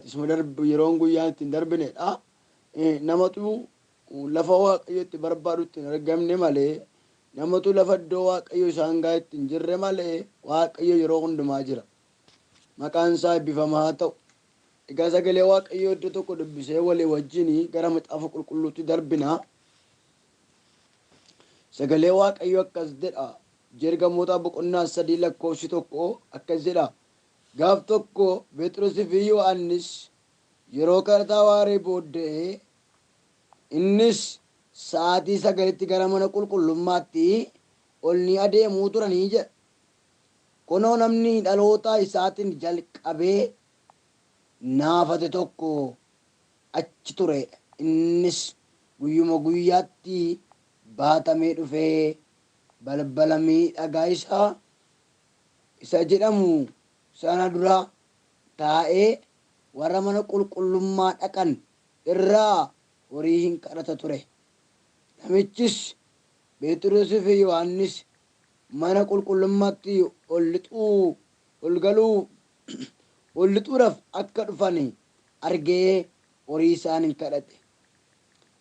guyyaati. Isuma darbu yeroon guyyaan ittiin darbinedha. Namatu lafa Waaqayyo itti barbaadu itti hin argamne malee, namatu lafa iddoo Waaqayyo isaan gahe itti hin jirre malee, Waaqayyo yeroo hundumaa jira. Maqaan isaa eebbifamaa haa ta'u. Egaa sagalee Waaqayyoo iddoo tokko dubbisee walii wajjin gara Macaafa Qulqulluutti darbina. Sagalee Waaqayyoo akkas jedha. Hojii Ergamootaa boqonnaa 3 lakkoofsi 1 akkas jedha. Gaaf tokko Phexrosii fi Yohaannis yeroo kadhataa waaree booddee, innis sa'aatii 9tti gara mana qulqullummaatti ol ni adeemuu turanii jedha. Kunoo namni dhaloota isaatiin jalqabee naafate tokko achi ture, innis guyyuma guyyaatti baatamee dhufee balbala miidhagaa isa jedhamu sana dura taa'ee warra mana qulqullummaa dhaqan irraa horii in kadhata ture. Namichis Pheexirosii fi Yohaannis mana qulqullummaatti ol lixuu, ol galuu, ol lixuudhaaf akka dhufan argee horii isaan in kadhate.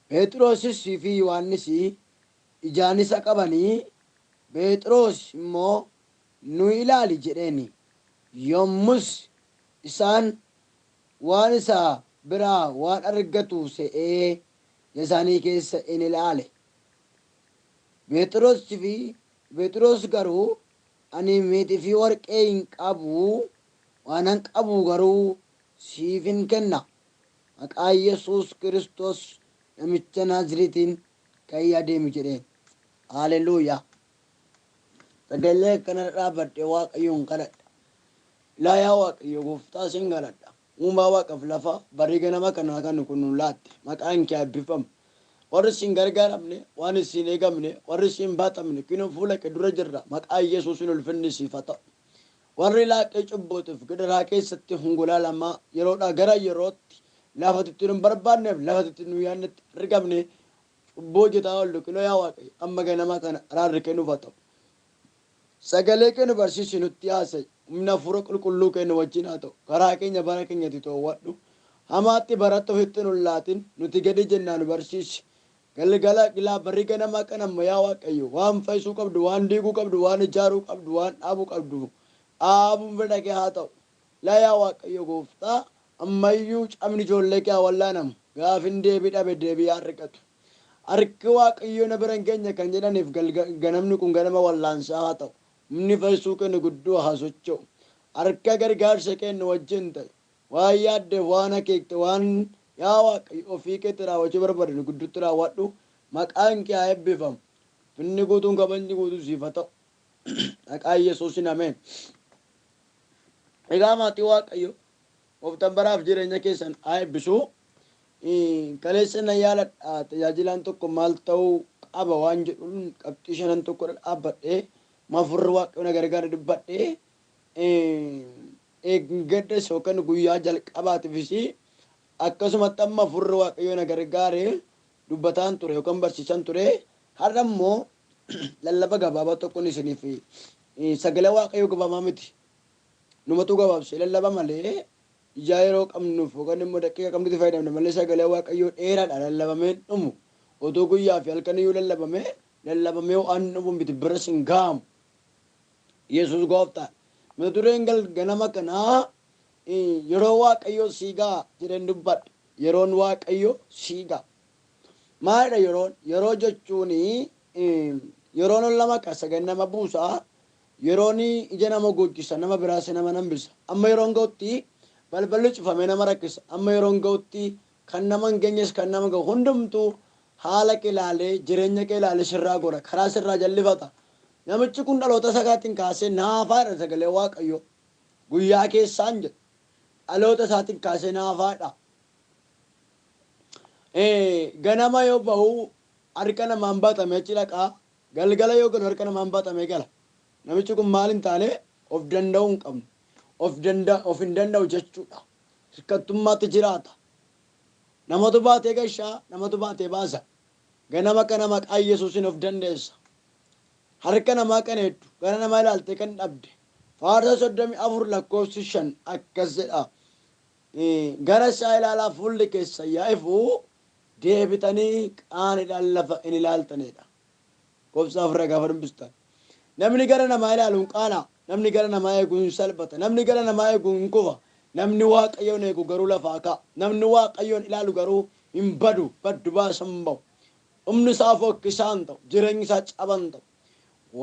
Pheexirosis fi Yohaannis ijaan isa qabanii, Pheexiros immoo, Nu ilaali jedheen. Yommus isaan waan isa biraa waan argatu se'ee ija isaanii keessa in ilaale. Pheexiros fi Pheexiros garuu, Ani meetii fi warqee hin qabu, waanan qabu garuu siifin kenna. Maqaa Yesuus Kiristoos namicha Naazreetiin ka'ii adeemi jedheen. Haaleluyyaa. Sagalee akkanarra dhaabbadhee Waaqayyoon kadhadha. Ilaa yaa Waaqayyo gooftaa sin kadhadha. Uumaa waaqaf lafa barii ganama kanaa kan kun nu laatte maqaan kee haa eebbifamu. Warri siin gargaaramne, waan siin eegamne, warri siin baatamne kinoo fuula kee dura jirra, maqaa Yesuusin ulfinni siif haa ta'u. Warri laaqee cubbuutiif gidiraa keessatti hungulaalamaa yeroodhaa gara yerootti lafa itti nu hin barbaanneef lafa itti nu yaadnetti argamne cubbuu hojjetaa oollu kinoo yaa Waaqayyo amma ganama kana araarri kee nuuf haa ta'u. Sagalee kee nu barsiisi, nutti haasa'i. Humni Hafuura Qulqulluu kee nu wajjin haa ta'u. Karaa keenya bara keenyatti toowwadhu. Hamaatti baratti ofitti nu hin laatin. Nuti gadi jennaa nu barsiisi. Galgala ilaa barii ganamaa kana immoo yaa Waaqayyo waan fayyisuu qabdu, waan diiguu qabdu, waan ijaaruu qabdu, waan dhaabuu qabdu dhaabuun fedha kee haa ta'u. Ilaa yaa Waaqayyo gooftaa ammayyuu cabni ijoollee kee haa wallaanamu. Gaafin deebii dhabe deebii haa argatu. Harki Waaqayyoo na bira hin geenye kan jedhaniif ganamni kun ganama wallaansaa haa ta'u. Humni fayyisuu kee nu gidduu haa socho'u. Harka gargaarsa kee nu wajjin ta'i. Waan yaaddeef, waan akeekte, waan yaa Waaqayyo ofii keetti raawwachuu barbaadde nu gidduutti raawwadhu. Maqaan kee haa eebbifamu. Finni guutuun kabajni guutuun siif haa ta'u. Maqaa Yesuusin ameen. Egaa maatii Waaqayyo gooftaan baraaf jireenya keessan haa eebbisu. Kaleessa nan yaaladha tajaajilaan tokko maal ta'uu qaba waan jedhuun qabxii shanan tokko dhaabbadhe mafurri Waaqayyo na gargaare dubbadhe. Eeggaddas yookaan guyyaa jalqabaatiifis akkasumatti amma furri Waaqayyo na gargaare dubbataan ture yookaan barsiisan ture. Har'a immoo lallaba gabaabaa tokkoon isiniif, sagalee Waaqayyoo gabaabaa miti. Numatu gabaabsee lallaba malee, ijaa yeroo qabnuuf yookaan immoo daqiiqa qabnutti fayyadamna malee sagalee Waaqayyoo dheeraadha, lallabamee hin dhumu. Otoo guyyaa fi halkan iyyuu lallabamee lallabamee waan dhumu miti, biras hin ga'amu. Yesuus gooftaadha. Mata dureen ganama kanaa yeroo Waaqayyoo sii ga'a jedheen dubbadha. Yeroon Waaqayyoo sii ga'a. Maalidha yeroon? Yeroo jechuun yeroon ol nama kaasa, gad nama buusa. Yeroon ija nama gochisa, nama biraas nama hambisa. Amma yeroon ga'utti balballi cufamee nama rakkisa. Amma yeroon ga'utti kan nama hin geenyes kan nama ga'u hundumtuu haala kee ilaalee, jireenya kee ilaalee sirraa gora, karaa sirraa jallifata. Namichi kun dhaloota isaatiin kaasee naafaadha sagalee Waaqayyoo. Guyyaa keessaan jedha. Dhaloota isaatiin kaasee naafaadha. Ganama yoo bahu harka namaan baatamee achi dhaqa. Galgala yoo galu harka namaan baatamee gala. Namichi kun maal hin taane? Of danda'uu hin qabne. Of danda of hin danda'u jechuudha. Hirkattummaatti jiraata. Namatu baatee gashaa, namatu baatee baasa. Ganama kana maqaa Yesuusin of dandeessa. Harka namaa kan heeddu, gara namaa ilaaltee kan dhabde. Faarsa 34 lakkoofsi 5 akkas jedha. Gara isaa ilaalaa fuulli keessan yaa ifu deebitanii qaaniidhaan lafa hin ilaaltanidha. Lakkoofsa afurra gaafa dubbistan. Namni gara namaa ilaalu hin qaana'a. Namni gara namaa eegu hin salphata. Namni gara namaa eegu hin kufa. Namni Waaqayyoon eegu garuu lafaa ka'a. Namni Waaqayyoon ilaalu garuu hin badu. Baddu baasa hin ba'u. Dhumni isaa fokkisaa hin ta'u. Jireenyi isaa caba hin ta'u.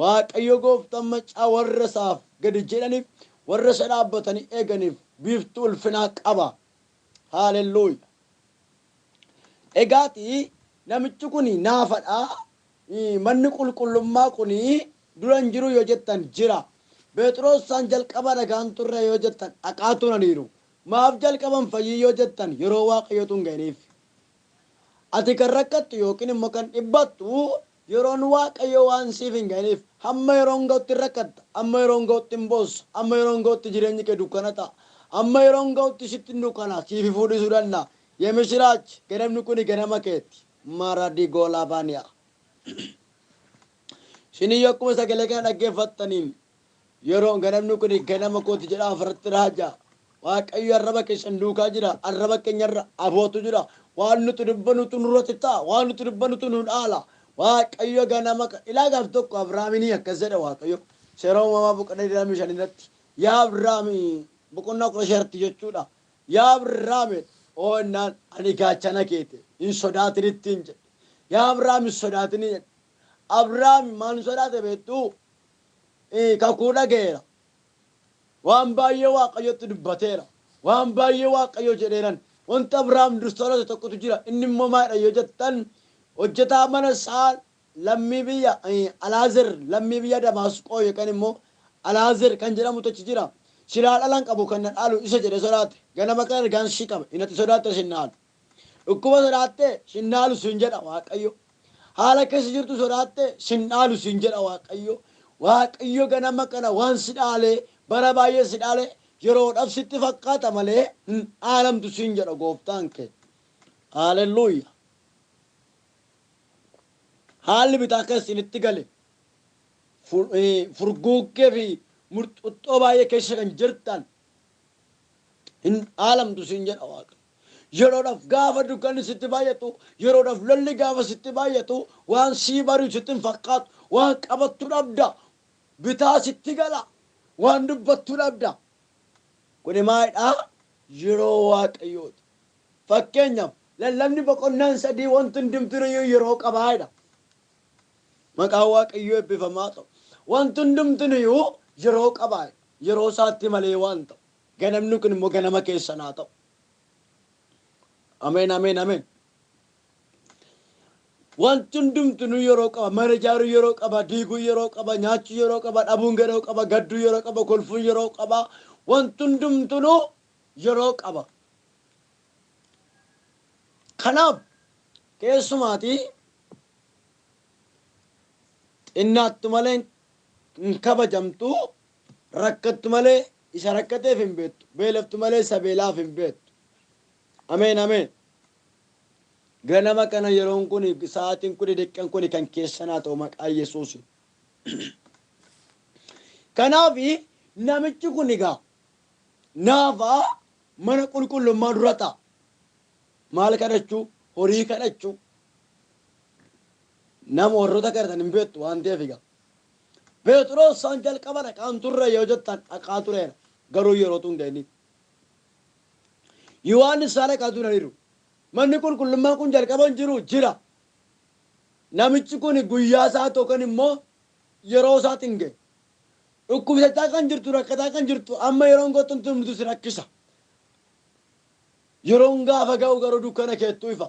Waaqayyo gooftaan maccaa warra isaaf gadi jedhaniif, warra isa dhaabbatanii eeganiif biiftuu ulfinaa qaba. Haalelluuya. Egaati namichi kun naafadha. Manni qulqullummaa kun dura hin jiru yoo jettan jira. Phexros isaan jalqaba dhagaan turre yoo jettan dhaqaa turaniiru. Maaf jalqaban fayyii yoo jettan yeroo Waaqayyootu hin ga'iniif. Ati kan rakkattu yookiin immoo kan dhibbattu yeroon Waaqayyoo waan siif hin ga'iniif. Hamma yeroon ga'utti hin rakkatta. Hamma yeroon ga'utti hin boossa. Hamma yeroon ga'utti jireenyi kee dukkana ta'a. Hamma yeroon ga'utti sitti hin dukkana. Siif ifuu dhiisuu danda'a. Yemisiraach ganamni kuni ganama keeti. Maradigolabania. Isiniyyuu akkuma sagalee kana dhaggeeffattaniin yeroo ganamni kun ganama kooti jedhaa ofirratti raajaa. Waaqayyo arraba keessan duukaa jira. Arraba keenyarra abootu jira. Waan nuti dubbannutu nurratti ta'a. Waan nuti dubbannutu nu dhaala. Waaqayyo ganama ilaa gaaf tokko Abrahaaminii akkas jedha Waaqayyo. Seera uumamaa boqonnaa 25 irratti. Yaa Abrahaami boqonnaa 15 irratti jechuudha. Yaa Abrahaam oo innaan ani gaachana keete hin sodaatin ittiin jedhe. Yaa Abrahaam hin sodaatin jedhe. Abrahaam maal sodaate beektuu? Kakuu dhaga'eera. Waan baay'ee Waaqayyotti dubbateera. Waan baay'ee Waaqayyo jedheeran. Wanta Abrahaam dursa sodaate tokkotu jira. Inni immoo maalidha yoo jettan hojjetaa mana isaa lammii biyya Alaazer lammii biyya Damaasqoo yookaan immoo Alaazer kan jedhamutu achi jira. Silaa dhalan qabu kan na dhaalu isa jedhee sodaate. Ganama kana ergaan si qaba. Inni ati sodaatte sin dhaalu. Dhukkuba sodaatte sin dhaalu sin jedha Waaqayyo. Haala keessa jirtu sodaatte sin dhaalu sin jedha Waaqayyo. Waaqayyo ganama kana waan si dhaalee bara baay'ee si dhaale yeroodhaaf sitti fakkaata malee hin dhaalamtu sin jedha gooftaan kee. Haalelluuya. Haalli bitaa kan isinitti gale furguuggee fi murxuxxoo baay'ee keessa kan jirtan hin dhaalamtu siin jedha Waaqayyo. Yeroodhaaf gaafa dukkanni sitti baay'atu, yeroodhaaf lolli gaafa sitti baay'atu, waan sii bari'u sitti hin fakkaatu, waan qabattu dhabda, bitaa sitti gala, waan dubbattu dhabda. Kuni maalidha? Yeroo Waaqayyooti. Fakkeenyaaf lallabni boqonnaan sadii wanti hundumtinuyyuu yeroo qabaa jedha. Maqaan Waaqayyoo eebbifamaa ta'u. Wanti hundumtinuyyuu yeroo qabaa jedha. Yeroo isaatti malee waan ta'u. Ganamni kun immoo ganama keessan haa ta'u. Ameen ameen ameen. Wanti hundumtinuu yeroo qaba. Mana ijaaruu yeroo qaba, diiguu yeroo qaba, nyaachuu yeroo qaba, dhabuun yeroo qaba, gadduu yeroo qaba, kolfuun yeroo qaba. Wanti hundumtinuu yeroo qaba. Kanaaf keessumaatii xinnaattu malee hin kabajamtu, rakkattu malee isa rakkateef hin beektu, beeloftu malee isa beelaaf hin beektu. Ameen ameen. Ganama kana yeroon kun sa'aatiin kun daqiiqaan kun kan keessan haa ta'u maqaa Yesuusiin. Kanaaf namichi kun egaa naafaa mana qulqullummaa dura ta'a. Maal kadhachuu? Horii kadhachuu. Nama warroota kadhatan hin beektu waan ta'eef egaa. Phexros isaan jalqaba dhaqaan turre yoo jettan dhaqaa tureera. Garuu yerootu hin ga'iniif. Yohaannis isaan dhaqaa turaniiru. Manni qulqullummaa kun jalqaba hin jiru jira. Namichi kun guyyaa isaa yookaan immoo yeroo isaatti hin ga'e. Dhukkubsachaa kan jirtu rakkataa kan jirtu amma yeroon gootu hundumtu si rakkisa. Yeroon gaafa ga'u garuu dukkana keettu ifa.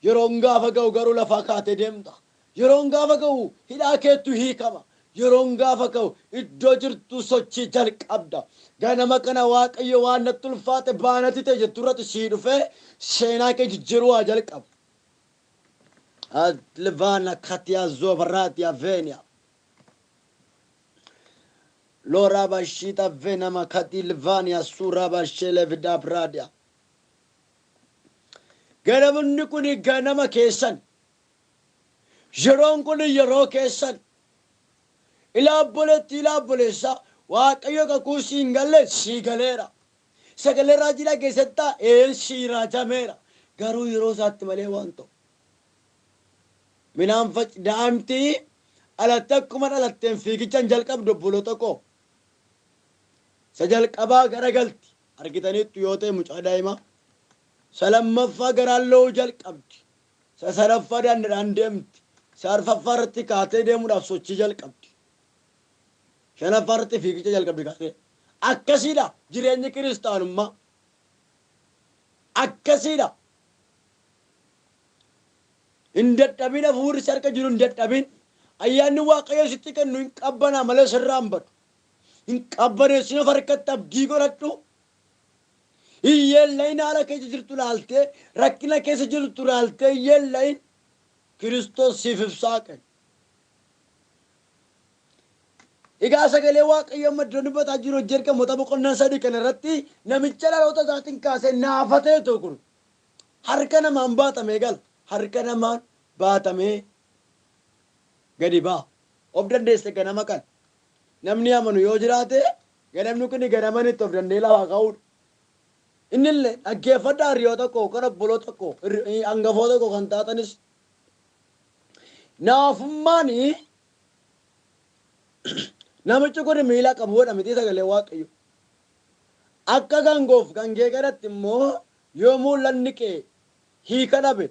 Yeroon gaafa ga'u garuu lafaa kaatee deemta. Yeroon gaafa ga'u hidhaa keettu hiikama. Yeroon gaafa ga'u iddoo jirtu sochii jalqabda. Ganama kana Waaqayyo waan natti ulfaate baanatti ta'e jettu irratti sii dhufee seenaa kee jijjiiruu haa jalqabu. Livana katia zobratia venia. Lora bashita vena makati livania sura bashele vida bradia. Ganamni kun ganama keessan. Yeroon kun yeroo keessan. Ilaa obboleetti ilaa obboleessa Waaqayyo kakuu siin galle sii galeera. Sagalee raajii dhageessettaa? Een sii raajameera. Garuu yeroo isaatti malee waan ta'u. Midhaan fac daa'imti dhalatte akkuma dhalatteen fiigicha hin jalqabdu obboloota koo. Isa jalqabaa garagalti. Argitaniittu yoo ta'e mucaa daa'imaa. Isa lammaffaa garaan lo'uu jalqabdi. Isa sadaffaa daandiidhaan deemti. Isa arfaffaa irratti kaatee deemuudhaaf sochii jalqabdi. Shanaffaa irratti fiigicha jalqabdi kaatee. Akkasiidha jireenyi kiristaanummaa. Akkasiidha. Hin dadhabin hafuurri si harka jiru hin dadhabin. Ayyaanni Waaqayyo sitti kennu hin qabbanaa malee sirraa hin badu. Hin qabbaneessin of harkatti abdii godhadhu. Hin yeellayin haala keessa jirtu ilaaltee rakkina keessa jirtu ilaaltee hin yeellayin. Kiristoos siif ibsaa kenna. Egaa sagalee Waaqayyo amma iddoo dubbataa jiru hojii ergamoota boqonnaa 3 kana irratti namicha dhaloota isaatiin kaasee naafateetu kun harka namaan baatamee gala. Harka namaan baatamee gadi ba'a. Of dandeesse ganama kana. Namni amanu yoo jiraate ganamni kun ganama inni itti of danda'ee lafaa ka'uudha. Inni illee dhaggeeffadhaa hiriyoota koo kan obboloota koo hangafoota koo kan taatanis naafummaan namichi kun miila qabu godha miti sagalee Waaqayyo. Akka gangoof gangee kanatti immoo yoo mul'anni kee hiika dhabe,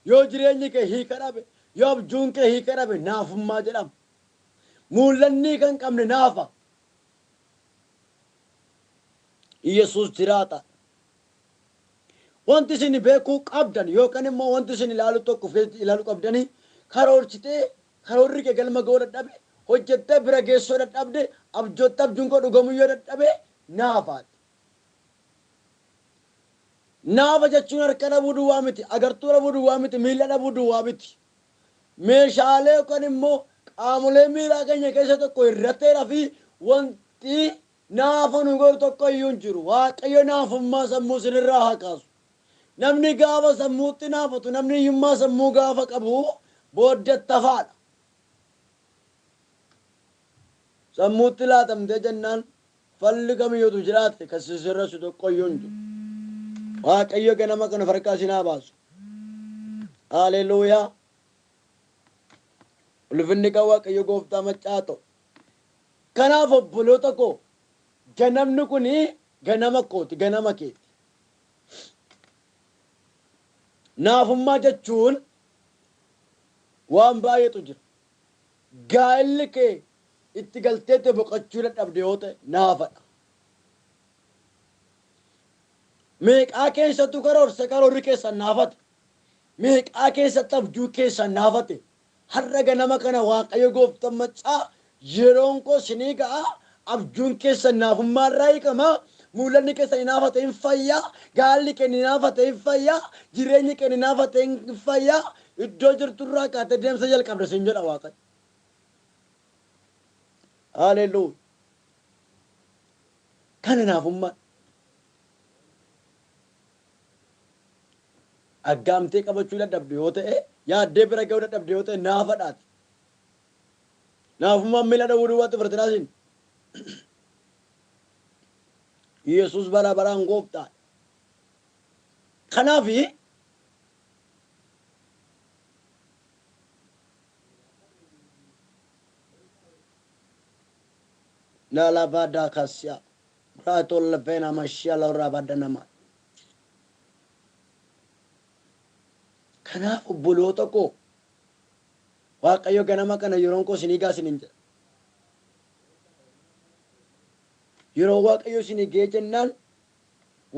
yoo jireenyi kee hiika dhabe, yoo abjuun kee hiika dhabe naafummaa jedhama. Mul'anni hiika hin qabne naafa. Yesuus jiraata. Wanti isin beekuu qabdan yookaan immoo wanti isin ilaaluu tokko ilaaluu qabdanii karoorsitee karoorri kee galma ga'uu dadhabe, hojjettee bira geessuu dadhabde, abjoottee abjuun koo dhugamuu yoo dadhabe naafaati. Naafa jechuun harka dhabuu duwwaa miti, agartuu dhabuu duwwaa miti, miila dhabuu duwwaa miti. Meeshaalee yookaan immoo qaamolee miiraa keenya keessa tokko hir'ateera fi wanti naafa nu godhu tokko iyyuu hin jiru. Waaqayyo naafummaa sammuu isinirraa haa kaasu. Namni gaafa sammuutti naafatu, namni hiyyummaa sammuu gaafa qabu booddatti hafaadha. Sammuutti laatamtee jennaan falli kamiyyuutu jiraate kan si sirressu tokko iyyuu hin jiru. Waaqayyo ganama kana farkaa isin haa baasu. Haleluuyaa. Ulfinni kan Waaqayyo gooftaa maccaa ta'u. Kanaaf obboloota koo ganamni kun ganama kooti, ganama keeti. Naafummaa jechuun waan baay'eetu jira. Gaa'elli kee itti galteetti boqochuu dadhabde yoo ta'e naafadha. Meeqaa keessattu karoorse karoorri keessan naafate. Meeqaa keessatti abjuu keessan naafate. Har'a ganama kana Waaqayyo gooftan maccaa yeroon koo sinii ga'a abjuun keessan naafummaa irraa hiikama mul'anni keessan hin naafate hin fayya gaalli kee hin naafate hin fayya jireenyi kee hin naafate hin fayya iddoo jirtu irraa kaatee deemsa jalqabda siin jedha Waaqayyo. Haleluuya. Kana naafummaan. Aggaamtee qabachuu dadhabde yoo ta'e, yaaddee bira ga'uu dadhabde yoo ta'e naafadhaati. Naafummaan miila dhawuu duwwaatti furtinaasiin. Yesuus bara baraan gooftaadha. Kanaaf lalabadaa kasya raatol lafeena mashia laurraa badda namaa. Kanaaf obboloota koo Waaqayyo ganama kana yeroon koo isinii gaa isiniin jedha. Yeroo Waaqayyo isinii ga'ee jennaan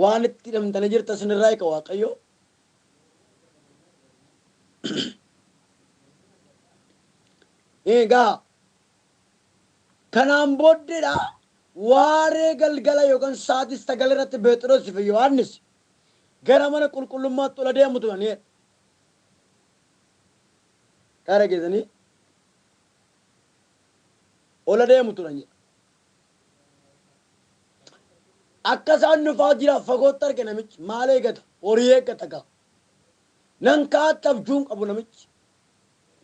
waan itti hidhamtanii jirtan isinirraa hiika Waaqayyo. Egaa kanaan booddeedha waaree galgala yookaan sa'aatii 9 irratti Pheexiroos fi Yohaannis gara mana qulqullummaatti ol adeemu turaniidha. Qaara geessanii ol adeemu turan jedha. Akka isaan dhufaa jiran fagootti arge namichi maal eegata? Horii eeggata gaa. Nan ka'aatti abjuun qabu namichi.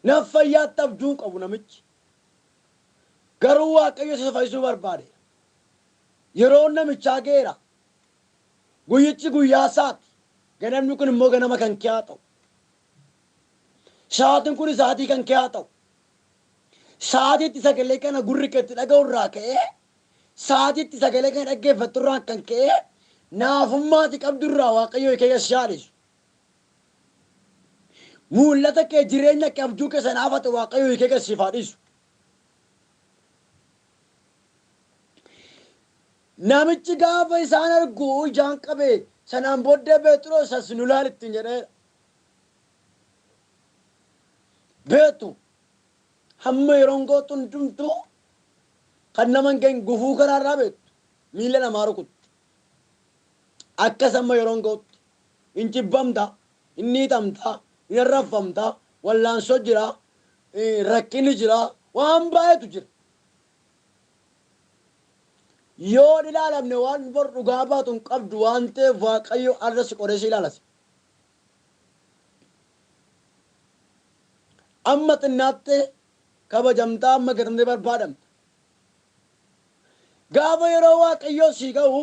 Nan fayyaatti abjuun qabu namichi. Garuu Waaqayyo isa fayyisuu barbaade. Yeroon namichaa ga'eera. Guyyichi guyyaa isaati. Ganamni kun immoo ganama kan kee haa ta'u. Sa'aatiin kun sa'aatii kan kee haa ta'u. Sa'aatiitti sagalee kana gurri keetti dhaga'u irraa ka'ee, sa'aatiitti sagalee kana dhaggeeffattu irraa kan ka'ee, naafummaati qabdu irraa Waaqayyo kee si haadhisu. Mul'ata kee, jireenya kee, abjuu kee sana hafate Waaqayyo kee siif haadhisu. Namichi gaafa isaan argu ijaan qabe, sanaan booddee Phexros as nu laal ittiin jedheera. Beektu, hamma yeroon gootu hundumtuu kan nama hin geenye gufuu karaarraa beektu miila namaa rukutti. Akkas hamma yeroon gootu hin jibbamta, hin dhiitamta, hin arrabfamta, wallaansoo jira, rakkinni jira, waan baay'eetu jira. Yoo hin ilaalamne waan bor dhugaa baatu hin qabdu waan ta'eef Waaqayyo har'a si qoree si ilaalase. Amma xinnaatte kabajamtaa, amma gatamtee barbaadamta. Gaafa yeroo Waaqayyoo sii ga'u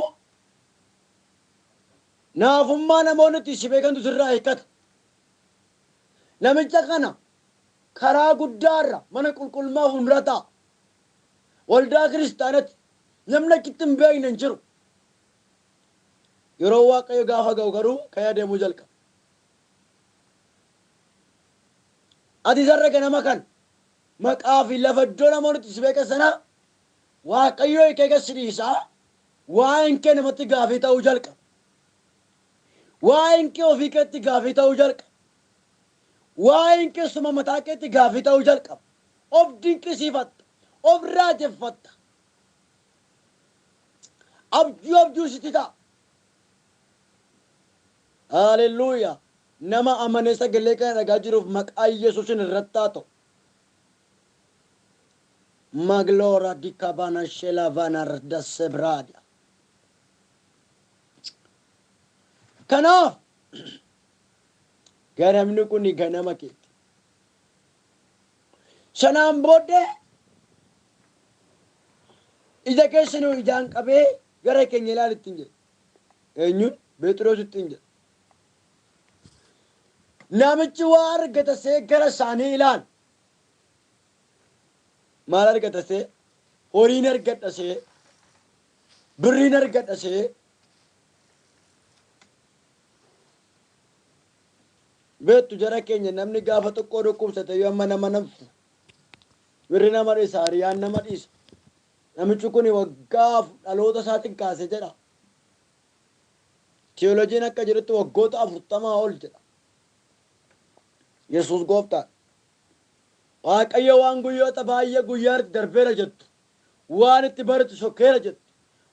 naafummaa namoonni itti si beekantu sirraa hiikkata. Namicha kana karaa guddaarra mana qulqullummaa fuuldura taa'a. Waldaa kiristaanatti namni achitti hin beekne hin jiru. Yeroo Waaqayyo gaafa ga'u garuu ka'ee adeemuu jalqaba. Ati sarara ganama kana maqaa fi lafa iddoo namoonni itti si beekan sana Waaqayyo hiikee gad si dhiisaa, waa'een kee namatti gaafii ta'uu jalqaba. Waa'een kee ofii keetti gaafii ta'uu jalqaba. Waa'een kee suma mataa keetti gaafii ta'uu jalqaba. Of dinqisiifatta. Of raajeffatta. Abjuu abjuu sitti ta'a. Haalelluuyaa. Nama amanee sagalee kana dhagaa jiruuf maqaa Yesuusin irratti haa ta'u. Maglora dikabana shelavana dasebradia. Kanaaf ganamni kun ganama keeti. Sanaan booddee ija keessanuu ijaan qabee gara keenya ilaali ittiin jedhe. Eenyuun? Phexros ittiin jedhe. Namichi waa argata see gara isaanii ilaala. Maal argata see? Horiin argadha see? Birriin argadha see? Beektu jara keenya, namni gaafa xiqqoo dhukkubsate yoo amma nama naffu birri nama dhiisa, hiriyaan nama dhiisa. Namichi kun waggaa dhaloota isaatiin kaase jedha. Tiyoolojiin akka jedhutti waggoota 40 ol jedha. Yesuus gooftaadha. Waaqayyo waan guyyoota baay'ee guyyaan itti darbeera jettu, waan itti baritu sokkeera jettu,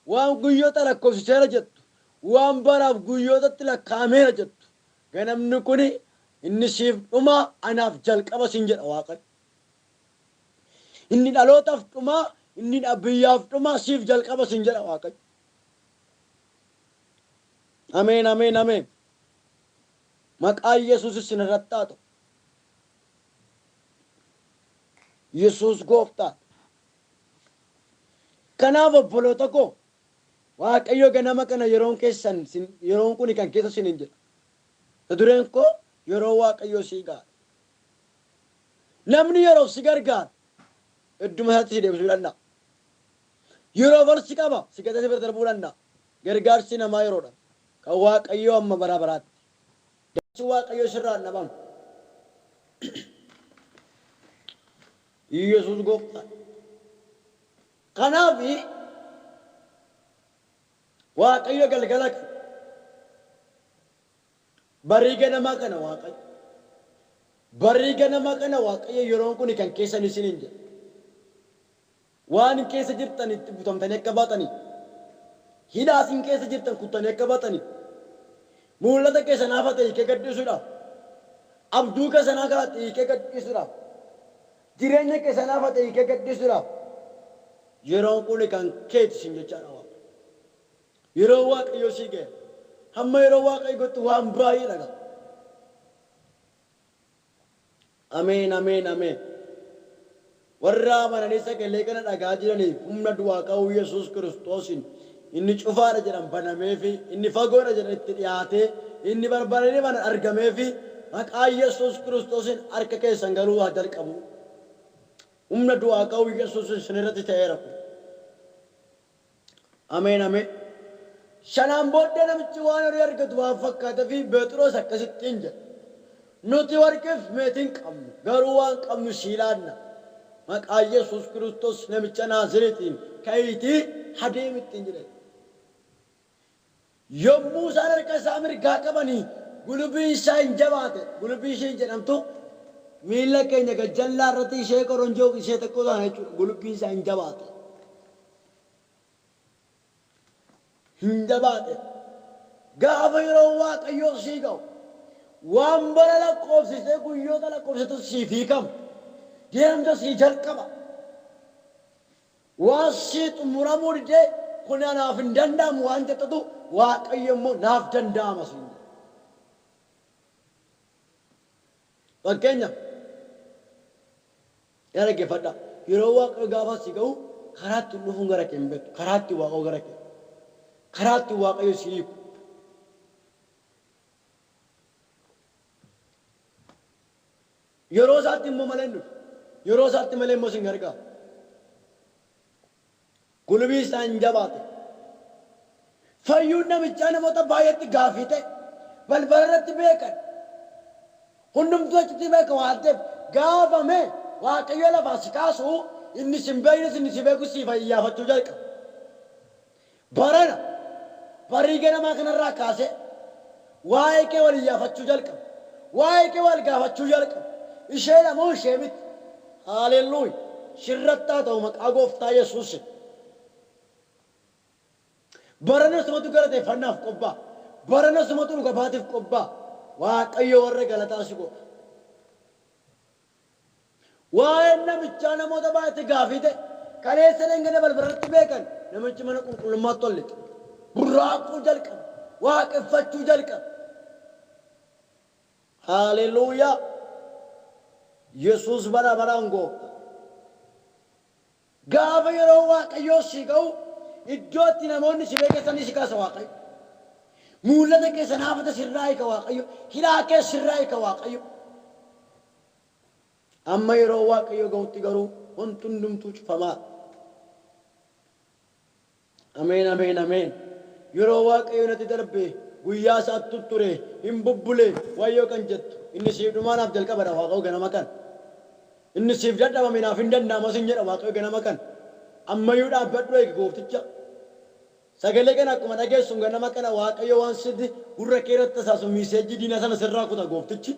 waan guyyoota lakkoofsiseera jettu, waan baraaf guyyootatti lakkaa'ameera jettu. Ganamni kun inni siif dhumaa anaaf jalqaba siin jedha Waaqayyo. Inni dhalootaaf dhumaa, inni biyyaaf dhumaa siif jalqaba siin jedha Waaqayyo. Ameen, ameen, ameen. Maqaa Yesuus isin irratti haa ta'u. Yesuus gooftaadha. Kanaaf obboloota koo, Waaqayyo ganama kana yeroon keessan yeroon kun kan keessa isiniin jedha. Ta dureen koo yeroo Waaqayyoo sii ga'a. Namni yeroof si gargaara idduma isaatti si deebisuu danda'a. Yeroof ol si qaba, si gatee si bira darbuu danda'a. Gargaarsi namaa yeroodha. Kan Waaqayyoo amma bara baraatti. Gargaarsi Waaqayyoo sirraa hin dhabamu. Yesuus gooftaadha. Kanaaf Waaqayyo galgala kana, barii ganamaa kana Waaqayyo, barii ganamaa kana Waaqayyo yeroon kun kan keessan isiniin jedha. Waan keessa jirtan itti butamtanii akka baatanii, hidhaa isin keessa jirtan kuttanii akka baatanii, mul'ata keessan hafa ta'e hiikee gadhiisuudhaaf, abjuu keessan hafa ta'e hiikee gadhiisuudhaaf, jireenya keessan hafa ta'e hiikee gadhiisuudhaaf yeroon kun kan keeti isin jechaadha Waaqa. Yeroo Waaqayyo sii ga'e, hamma yeroo Waaqayyo ga'utti waan baay'ee dhagaa. Ameen, ameen, ameen. Warra amananii sagalee kana dhagaa jiraniif humna du'aa ka'uu Yesuus Kiristoosiin Inni cufaadha jedhan banameefi, inni fagoodha jedhan itti dhiyaatee, inni barbaadanii banan argameefi, maqaa Yesuus Kiristoosiin harka keessan galuu haa jalqabu. Humna du'aa ka'uu Yesuus isin irratti ta'eera kun. Ameen ameen. Sanaan booddee namichi waan horii argatu waan fakkaatee fi Phexros akkasittiin jedhe. Nuti warqiif meetii hin qabnu, garuu waan qabnu sii laanna. Maqaa Yesuus Kiristoos namicha Naazreetiin ka'iitii adeemi ittiin jedhe. Yommuu isaan harka isaa mirgaa qabanii gulubiin isaa hin jabaate. Gulubii isheen jedhamtu miila keenya gajjallaa irratti ishee koronjoo ishee xiqqoo sana jechuudha. Gulubiin isaa hin jabaate. Hin jabaate. Gaafa yeroo Waaqayyoo sii ga'u waan bara lakkoofsisee guyyoota lakkoofsitu siif hiikama. Deemsa sii jalqaba. Waan sii xumuramuu didee kun anaaf hin danda'amu waan jettutu Waaqayyo immoo naaf danda'ama siin jedha. Fakkeenyaaf yaa dhaggeeffadhaa, yeroo Waaqayyo gaafa si ga'u karaa ittiin dhufuun gara kee hin beektu, karaa ittiin Waaqayyo gara kee, karaa ittiin Waaqayyo si hiiku. Yeroo isaatti immoo malee hin dhufu. Yeroo isaatti malee immoo sin gargaaru. Gulubii isaa hin jabaate. Fayyuun namichaa namoota baay'eetti gaaffii ta'e. Balbala irratti beekan. Hundumtuu achitti beeka waan ta'eef gaafame Waaqayyo lafaa si kaasu, inni sin beeknes inni si beekus siif ayyaafachuu jalqaba. Barana barii ganamaa kanarraa kaasee waa'ee kee wal iyyaafachuu jalqabu. Waa'ee kee wal gaafachuu jalqabu. Ishee moo ishee miti. Haalelluuya. Sirratti haa ta'u maqaa Gooftaa Yesuusin. Barana sumatu galateeffannaaf qophaa'a. Barana sumatu dhuga baatiif qophaa'a. Waaqayyo warra galataa si godha. Waa'een namichaa namoota baay'eetti gaafii ta'e. Kaleessa dhengada balbalarratti beekan namichi mana qulqullummaatti ol lixe. Burraaquu jalqabe. Waaqeffachuu jalqabe. Haaleluyyaa. Yesuus bara baraan goofta. Gaafa yeroo Waaqayyoo si ga'u iddoo itti namoonni si beekan si kaasa Waaqayyo. Mul'ata keessa naafata sirraa hiika Waaqayyo. Hidhaa kee sirraa hiika Waaqayyo. Amma yeroo Waaqayyo ga'utti garuu wanti hundumtuu cufamaadha. Ameen ameen ameen. Yeroo Waaqayyo natti darbe guyyaa isaatti tutture hin bubbule wayyoo kan jettu inni siif dhumaa naaf jalqabadha Waaqayyo ganama kana. Inni siif dadhabame naaf hin danda'ama sin jedha Waaqayyo ganama kana. Ammayyuu dhaabbadhu eegi goofticha. Sagalee kana akkuma dhageessu ganama kana Waaqayyo waan sitti gurra kee irratti tasaasu miiseejii diinaa sana sirraa kuta gooftichi.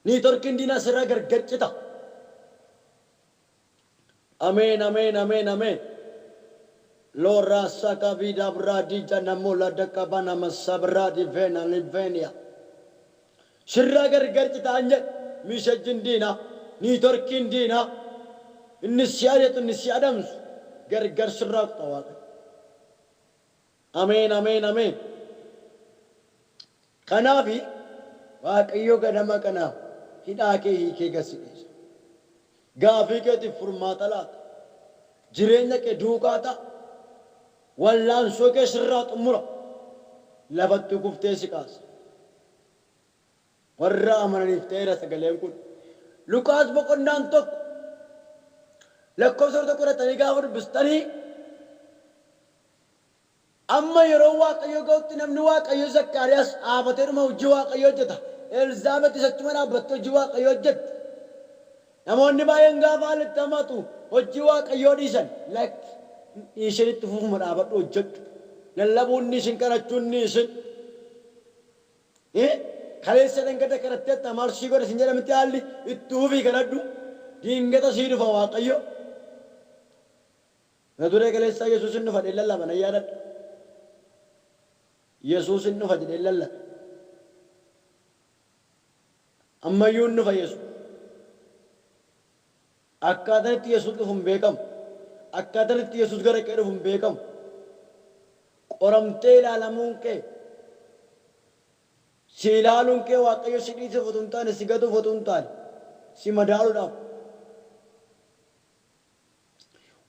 Niitorkiin diinaa sirraa gargar cita. Ameen ameen ameen ameen. Lora saka vida bradi janamola dakabana masabradi vena livenia. Sirraa gargar citaan jedhe miiseejiin diinaa, niitorkiin diinaa, inni si ari'atu, inni si adamsu gargar sirraa kuta Waaqayyo. Ameen ameen ameen. Kanaafi Waaqayyo ganama kana hidhaa kee hiikee gad si dhiisa. Gaafii keetiif furmaata laata. Jireenya kee duukaa ta'a. Wallaansoo kee sirraa xumura. Lafatti kuftee si kaasa. Warra amananiif ta'eera sagaleen kun. Luqaas boqonnaan 1 lakkoofsa 1 irratti gaafa dubbistanii amma yeroo Waaqayyo ga'utti namni Waaqayyo Zakkaariyaas dhaabatee dhuma hojii Waaqayyo hojjeta. Elzaabetis achuma dhaabbattee hojii Waaqayyo hojjetti. Namoonni baay'een gaafa haalli hamatu hojii Waaqayyoo dhiisan. Lakki dhiisin, itti fufuma dhaabadhu hojjedhu. Lallabuun dhiisin, kadhachuun dhiisin. Kaleessa dhangada kadhattee maal sii godhe sin jedhamti haalli itti fufii kadhadhu. Diingata sii dhufa Waaqayyo. Na duree kaleessaa Yesuus hin dhufa jedhee lallaba nan yaadadha. Yesuus hin dhufa jedhee lallabe. Ammayyuu hin dhufa Yesuus. Akkaataan itti Yesuus dhufu hin beekamu. Akkaataan itti Yesuus gara kee dhufu hin beekamu. Qoramtee ilaalamuun kee, si ilaaluun kee Waaqayyo si dhiisuuf otoo hin taane, si gatuuf otoo hin taane, si madaaluudhaaf.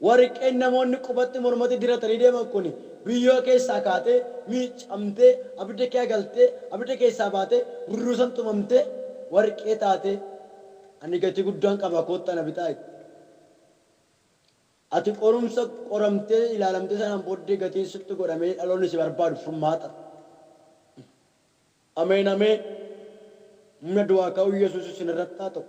Warqeen namoonni qubatti mormatti diratanii deeman kun biyyoo keessaa kaatee, miiccamtee, abidda kee galtee, abidda keessaa baatee, burruusan tumamtee, warqee taatee, ani gatii guddaan qaba, koottaa na bitaa itti. Ati qorumsa qoramtee ilaalamtee sanaan booddee gatiin sitti godhamee dhaloonni si barbaadu furmaata. Ameen, ameen. Humna du'aa ka'uu Yesuus isin irratti haa ta'u.